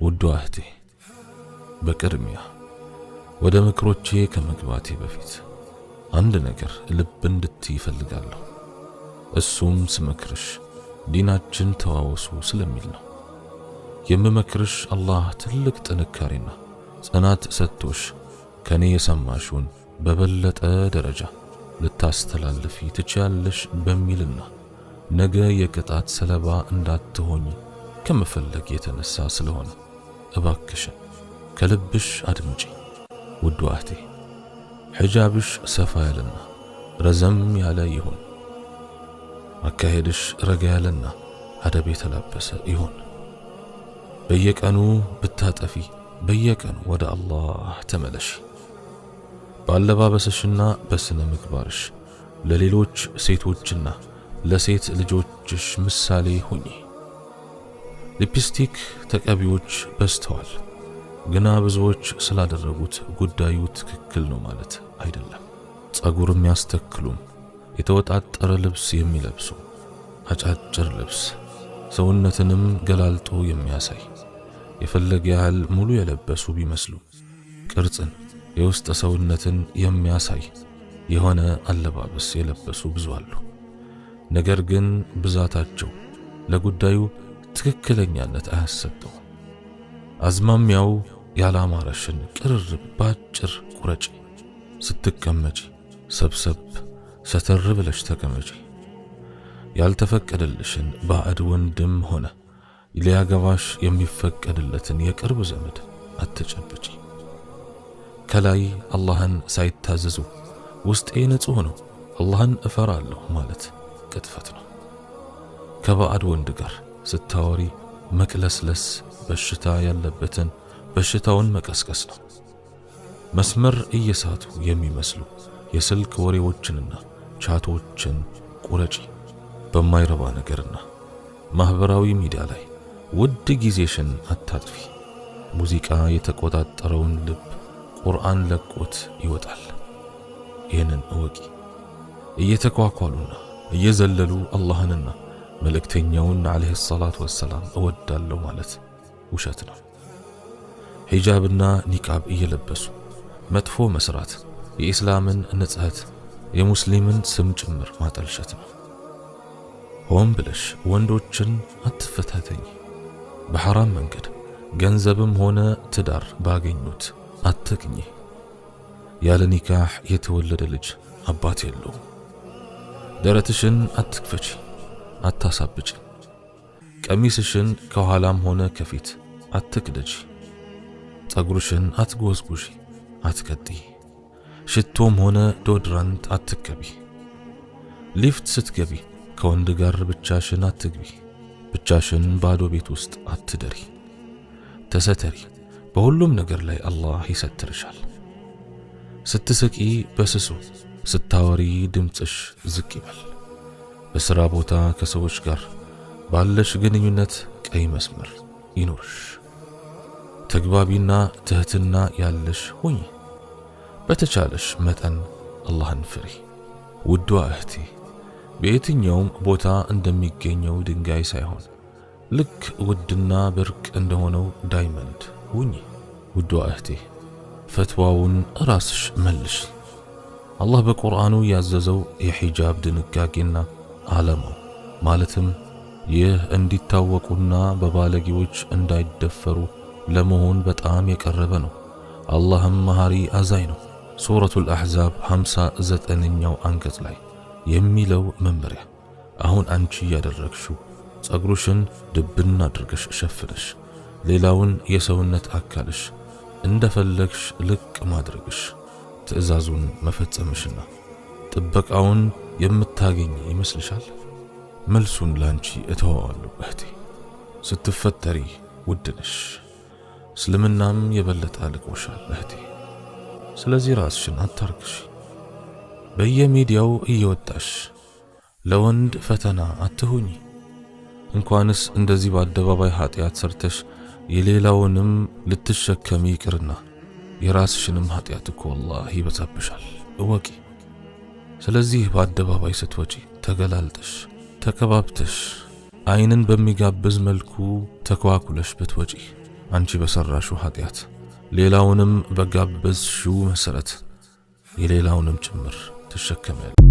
ውዷ እህቴ፣ በቅድሚያ ወደ ምክሮቼ ከመግባቴ በፊት አንድ ነገር ልብ እንድትይ እፈልጋለሁ። እሱም ስመክርሽ ዲናችን ተዋወሱ ስለሚል ነው። የምመክርሽ አላህ ትልቅ ጥንካሬና ጽናት ሰጥቶሽ ከኔ የሰማሽውን በበለጠ ደረጃ ልታስተላልፊ ትችያለሽ በሚልና ነገ የቅጣት ሰለባ እንዳትሆኝ ከመፈለግ የተነሳ ስለሆነ እባክሽን ከልብሽ አድምጪ። ውዷ እህቴ፣ ሒጃብሽ ሰፋ ያለና ረዘም ያለ ይሁን። አካሄድሽ ረጋ ያለና አደብ የተላበሰ ይሁን። በየቀኑ ብታጠፊ በየቀኑ ወደ አላህ ተመለሺ። በአለባበስሽና በስነ ምግባርሽ ለሌሎች ሴቶችና ለሴት ልጆችሽ ምሳሌ ሁኚ። ሊፕስቲክ ተቀቢዎች በዝተዋል፣ ግና ብዙዎች ስላደረጉት ጉዳዩ ትክክል ነው ማለት አይደለም። ጸጉር የሚያስተክሉም፣ የተወጣጠረ ልብስ የሚለብሱ፣ አጫጭር ልብስ ሰውነትንም ገላልጦ የሚያሳይ፣ የፈለገ ያህል ሙሉ የለበሱ ቢመስሉ ቅርጽን የውስጥ ሰውነትን የሚያሳይ የሆነ አለባበስ የለበሱ ብዙ አሉ። ነገር ግን ብዛታቸው ለጉዳዩ ትክክለኛነት አያሰጠውም። አዝማሚያው ያላማረሽን ቅርርብ ባጭር ቁረጪ። ስትቀመጪ ሰብሰብ ሰተር ብለሽ ተቀመጪ። ያልተፈቀደልሽን ባዕድ ወንድም ሆነ ሊያገባሽ የሚፈቀድለትን የቅርብ ዘመድ አትጨብጪ። ከላይ አላህን ሳይታዘዙ ውስጤ ንጹሕ ነው፣ አላህን እፈራለሁ ማለት ቅጥፈት ነው። ከባዕድ ወንድ ጋር ስታወሪ መቅለስለስ በሽታ ያለበትን በሽታውን መቀስቀስ ነው። መስመር እየሳቱ የሚመስሉ የስልክ ወሬዎችንና ቻቶችን ቁረጪ። በማይረባ ነገርና ማህበራዊ ሚዲያ ላይ ውድ ጊዜሽን አታጥፊ። ሙዚቃ የተቆጣጠረውን ልብ ቁርአን ለቆት ይወጣል። ይህንን እወቂ። እየተኳኳሉና እየዘለሉ አላህንና መልእክተኛውን ዓለይሂ ሰላቱ ወሰላም እወዳለሁ ማለት ውሸት ነው። ሂጃብና ኒቃብ እየለበሱ መጥፎ መስራት የኢስላምን ንጽህት የሙስሊምን ስም ጭምር ማጠልሸት ነው። ሆን ብለሽ ወንዶችን አትፈታተኝ። በሐራም መንገድ ገንዘብም ሆነ ትዳር ባገኙት አትግኚ። ያለ ኒካህ የተወለደ ልጅ አባት የለውም። ደረትሽን አትክፈቺ፣ አታሳብጪ። ቀሚስሽን ከኋላም ሆነ ከፊት አትቅደጂ። ጸጉርሽን አትጎዝጉዢ፣ አትቀጥይ። ሽቶም ሆነ deodorant አትቀቢ። ሊፍት ስትገቢ ከወንድ ጋር ብቻሽን አትግቢ። ብቻሽን ባዶ ቤት ውስጥ አትደሪ። ተሰተሪ። በሁሉም ነገር ላይ አላህ ይሰትርሻል። ስትስቂ በስሱ፣ ስታወሪ ድምፅሽ ዝቅ ይበል። በሥራ ቦታ ከሰዎች ጋር ባለሽ ግንኙነት ቀይ መስመር ይኖርሽ። ተግባቢና ትህትና ያለሽ ሁኚ። በተቻለሽ መጠን አላህን ፍሪ። ውዷ እህቴ፣ በየትኛውም ቦታ እንደሚገኘው ድንጋይ ሳይሆን ልክ ውድና ብርቅ እንደሆነው diamond ሁኚ። ውዷ እህቴ፣ ፈትዋውን ራስሽ መልሽ። አላህ በቁርአኑ ያዘዘው የሒጃብ ድንጋጌና ዓላማው ማለትም ይህ እንዲታወቁና በባለጌዎች እንዳይደፈሩ ለመሆን በጣም የቀረበ ነው። አላህም መሐሪ አዛኝ ነው። ሱረቱል አሕዛብ 59ኛው አንቀጽ ላይ የሚለው መመሪያ አሁን አንቺ ያደረግሽው ጸጉርሽን ድብን አድርገሽ ሸፍነሽ ሌላውን የሰውነት አካልሽ እንደፈለግሽ ልቅ ማድረግሽ ትዕዛዙን መፈጸምሽና ጥበቃውን የምታገኝ ይመስልሻል? መልሱን ላንቺ እተወዋለሁ እህቴ። ስትፈጠሪ ውድ ነሽ፣ እስልምናም የበለጠ አልቆሻል እህቴ። ስለዚህ ራስሽን አታርክሽ። በየሚዲያው እየወጣሽ ለወንድ ፈተና አትሁኚ። እንኳንስ እንደዚህ በአደባባይ ኃጢአት ሰርተሽ የሌላውንም ልትሸከሚ ይቅርና የራስሽንም ኃጢአት እኮ አላህ ይበዛብሻል፣ እወቂ። ስለዚህ በአደባባይ ስትወጪ ተገላልጠሽ፣ ተከባብተሽ፣ አይንን በሚጋብዝ መልኩ ተኳኩለሽ ብትወጪ አንቺ በሰራሽው ኃጢአት ሌላውንም በጋበዝሽው መሰረት የሌላውንም ጭምር ትሸከሚያለሽ።